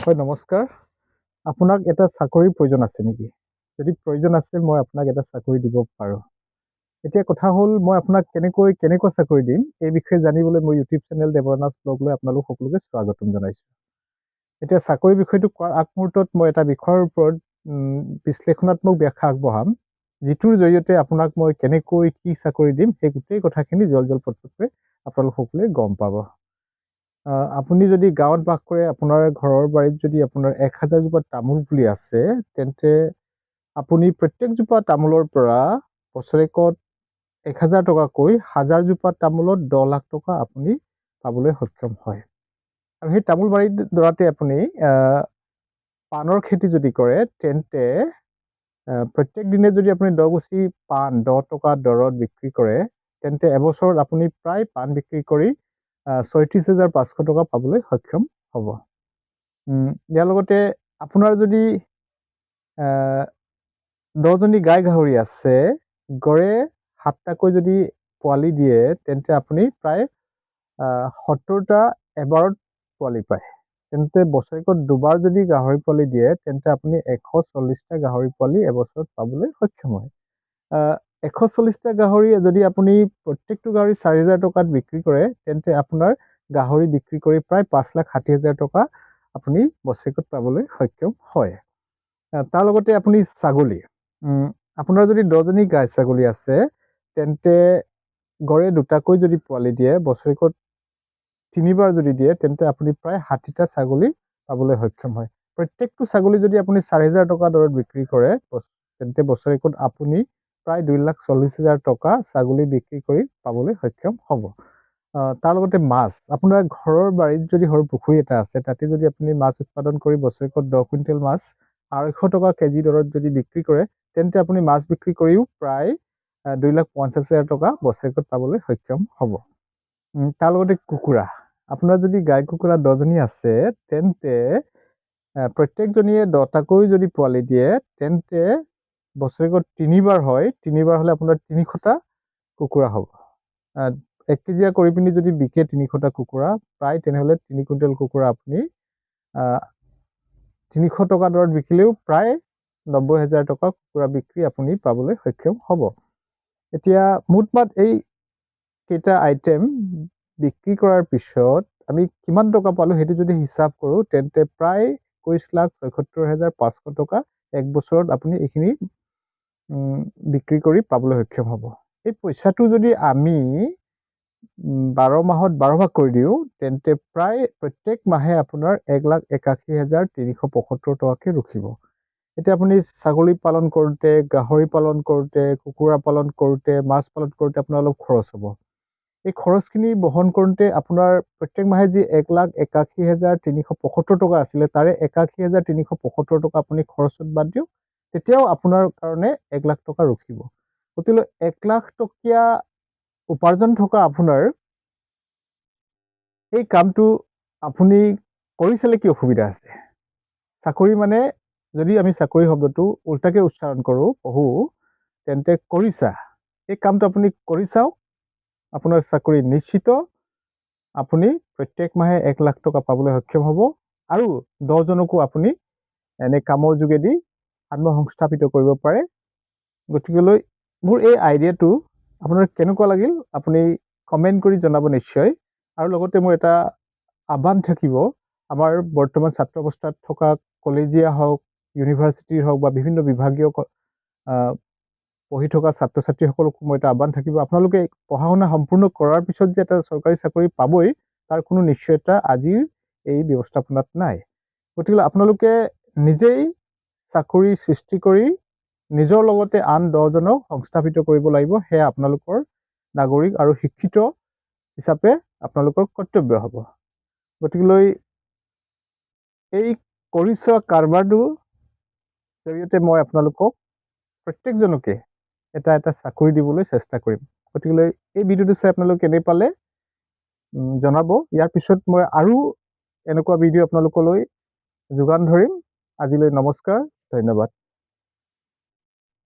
হয়, নমস্কাৰ। আপোনাক এটা চাকৰিৰ প্ৰয়োজন আছে নেকি? যদি প্ৰয়োজন আছে, মই আপোনাক এটা চাকৰি দিব পাৰোঁ। এতিয়া কথা হ'ল, মই আপোনাক কেনেকৈ কেনেকুৱা চাকৰি দিম, এই বিষয়ে জানিবলৈ মোৰ ইউটিউব চেনেল দেৱনাথ ব্লগলৈ আপোনালোক সকলোকে স্বাগতম জনাইছোঁ। এতিয়া চাকৰি বিষয়টো কোৱাৰ আগমুহূৰ্তত মই এটা বিষয়ৰ ওপৰত বিশ্লেষণাত্মক ব্যাখ্যা আগবঢ়াম, যিটোৰ জৰিয়তে আপোনাক মই কেনেকৈ কি চাকৰি দিম, সেই গোটেই কথাখিনি জল জল পট পটকৈ আপোনালোক সকলোৱে গম পাব। আপুনি যদি গাঁৱত বাস কৰে, আপোনাৰ ঘৰৰ বাৰীত যদি আপোনাৰ 1000 জোপা তামোল পুলি আছে, তেন্তে আপুনি প্ৰত্যেকজোপা তামোলৰ পৰা বছৰেকত 1000 টকাকৈ 1000 জোপা তামোলত 10 লাখ টকা আপুনি পাবলৈ সক্ষম হয়। আৰু সেই তামোল বাৰীডৰাতে আপুনি পাণৰ খেতি যদি কৰে, তেন্তে প্ৰত্যেক দিনে যদি আপুনি 10 গুচি পাণ 10 টকা দৰত বিক্ৰী কৰে, তেন্তে এবছৰত আপুনি প্ৰায় পাণ বিক্ৰী কৰি 36,500 টকা পাবলৈ সক্ষম হ'ব। ইয়াৰ লগতে আপোনাৰ যদি 10জনী গাই গাহৰি আছে, গড়ে সাতটাকৈ যদি পোৱালি দিয়ে, তেন্তে আপুনি প্ৰায় 70টা এবাৰত পোৱালি পায়। তেন্তে বছৰেকত দুবাৰ যদি গাহৰি পোৱালি দিয়ে, তেন্তে আপুনি 140টা গাহৰি পোৱালি এবছৰত পাবলৈ সক্ষম হয়। 140টা গাহৰি যদি আপুনি প্ৰত্যেকটো গাহৰি 4000 টকাত বিক্ৰী কৰে, তেন্তে আপোনাৰ গাহৰি বিক্ৰী কৰি প্ৰায় 5,60,000 টকা আপুনি বছৰেকত পাবলৈ সক্ষম হয়। তাৰ লগতে আপুনি ছাগলী, আপোনাৰ যদি 10জনী গাই ছাগলী আছে, তেন্তে গড়ে দুটাকৈ যদি পোৱালি দিয়ে, বছৰেকত তিনিবাৰ যদি দিয়ে, তেন্তে আপুনি প্ৰায় 60টা ছাগলী পাবলৈ সক্ষম হয়। প্ৰত্যেকটো ছাগলী যদি আপুনি 4000 টকা দৰত বিক্ৰী কৰে, তেন্তে বছৰেকত আপুনি প্ৰায় 2,40,000 টকা ছাগলী বিক্ৰী কৰি পাবলৈ সক্ষম হ'ব। তাৰ লগতে মাছ, আপোনাৰ ঘৰৰ বাৰীত যদি সৰু পুখুৰী এটা আছে, তাতে যদি আপুনি মাছ উৎপাদন কৰি বছৰেকত 10 কুইণ্টেল মাছ 250 টকা কেজি দৰত যদি বিক্ৰী কৰে, তেন্তে আপুনি মাছ বিক্ৰী কৰিও প্ৰায় 2,50,000 টকা বছৰেকত পাবলৈ সক্ষম হ'ব। তাৰ লগতে কুকুৰা, আপোনাৰ যদি গাই কুকুৰা 10জনী আছে, তেন্তে প্ৰত্যেকজনীয়ে 10টাকৈ যদি পোৱালি দিয়ে, তেন্তে বছৰেকত তিনিবাৰ হয়। তিনিবাৰ হ'লে আপোনাৰ 300টা কুকুৰা হ'ব। 1 কেজিয়া কৰি পিনি যদি বিকে 300টা কুকুৰা প্ৰায়, তেনেহ'লে 3 কুইণ্টেল কুকুৰা আপুনি 300 টকা দৰত বিকিলেও প্ৰায় 90,000 টকা কুকুৰা বিক্ৰী আপুনি পাবলৈ সক্ষম হ'ব। এতিয়া মুঠমাত এই কেইটা আইটেম বিক্ৰী কৰাৰ পিছত আমি কিমান টকা পালোঁ, সেইটো যদি হিচাপ কৰোঁ, তেন্তে প্ৰায় 21,76,500 টকা এক বছৰত আপুনি এইখিনি বিক্ৰী কৰি পাবলৈ সক্ষম হ'ব। এই পইচাটো যদি আমি 12 মাহত 12 ভাগ কৰি দিওঁ, তেন্তে প্ৰায় প্ৰত্যেক মাহে আপোনাৰ 1,81,375 টকাকৈ ৰখিব। এতিয়া আপুনি ছাগলী পালন কৰোঁতে, গাহৰি পালন কৰোঁতে, কুকুৰা পালন কৰোঁতে, মাছ পালন কৰোঁতে আপোনাৰ অলপ খৰচ হ'ব। এই খৰচখিনি বহন কৰোঁতে আপোনাৰ প্ৰত্যেক মাহে যি 1,81,375 টকা আছিলে, তাৰে 81,375 টকা আপুনি খৰচত বাদ দিয়ক, তেতিয়াও আপোনাৰ কাৰণে 1 লাখ টকা ৰখিব। গতিকে 1 লাখ টকীয়া উপাৰ্জন থকা আপোনাৰ এই কামটো আপুনি কৰি চালে কি অসুবিধা আছে? চাকৰি মানে যদি আমি চাকৰি শব্দটো উল্টাকৈ উচ্চাৰণ কৰোঁ, পঢ়োঁ, তেন্তে কৰিছা। এই কামটো আপুনি কৰি চাওক, আপোনাৰ চাকৰি নিশ্চিত। আপুনি প্ৰত্যেক মাহে 1 লাখ টকা পাবলৈ সক্ষম হ'ব আৰু 10জনকো আপুনি এনে কামৰ যোগেদি আত্মসংস্থাপিত কৰিব পাৰে। গতিকেলৈ মোৰ এই আইডিয়াটো আপোনাৰ কেনেকুৱা লাগিল, আপুনি কমেণ্ট কৰি জনাব নিশ্চয়। আৰু লগতে মোৰ এটা আহ্বান থাকিব, আমাৰ বৰ্তমান ছাত্ৰ অৱস্থাত থকা কলেজীয়া হওক, ইউনিভাৰ্চিটিৰ হওক বা বিভিন্ন বিভাগীয় পঢ়ি থকা ছাত্ৰ ছাত্ৰীসকলকো মই এটা আহ্বান থাকিব, আপোনালোকে পঢ়া শুনা সম্পূৰ্ণ কৰাৰ পিছত যে এটা চৰকাৰী চাকৰি পাবই, তাৰ কোনো নিশ্চয়তা আজিৰ এই ব্যৱস্থাপনাত নাই। গতিকে আপোনালোকে নিজেই চাকৰি সৃষ্টি কৰি নিজৰ লগতে আন 10জনক সংস্থাপিত কৰিব লাগিব। সেয়া আপোনালোকৰ নাগৰিক আৰু শিক্ষিত হিচাপে আপোনালোকৰ কৰ্তব্য হ'ব। গতিকেলৈ এই কৰি চোৱা কাৰবাৰটোৰ জৰিয়তে মই আপোনালোকক প্ৰত্যেকজনকে এটা এটা চাকৰি দিবলৈ চেষ্টা কৰিম। গতিকেলৈ এই ভিডিঅ'টো চাই আপোনালোকে কেনে পালে জনাব। ইয়াৰ পিছত মই আৰু এনেকুৱা ভিডিঅ' আপোনালোকলৈ যোগান ধৰিম। আজিলৈ নমস্কাৰ, ধন্যবাদ।